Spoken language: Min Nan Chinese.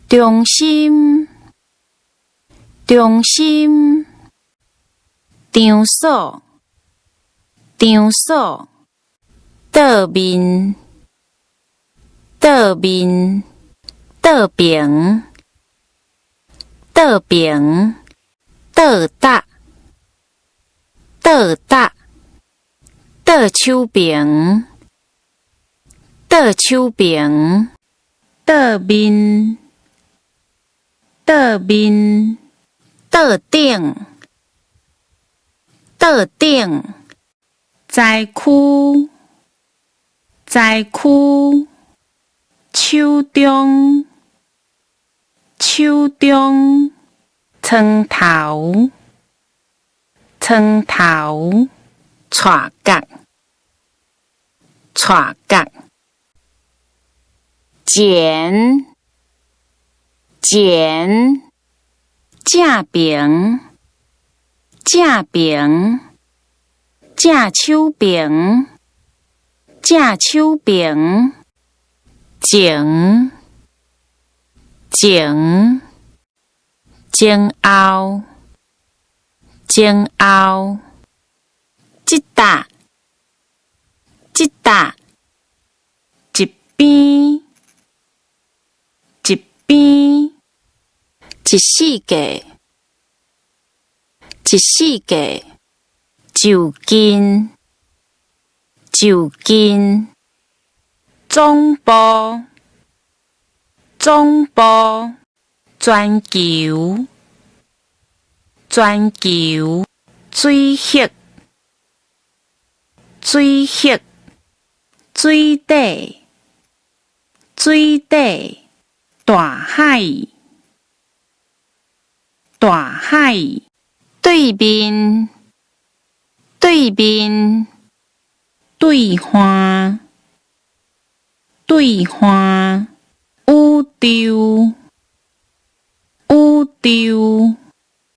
中心，中心，場所，場所，倒面，倒面，倒爿，倒爿，倒搭，倒搭，倒手爿，倒手爿，倒面，倒面，桌頂，桌頂，災區，災區，手中，手中，床頭，床頭，斜角，斜角，前，前，正爿，正爿，正手爿，正手爿，前，前，前後，前後，這搭，這搭，一邊，一邊，一世界，一世界，就近，就近，總部，總部，全球，全球，水域，水域，水底，水底，大海，大海，對面，對面，對岸，對岸，宇宙，宇宙。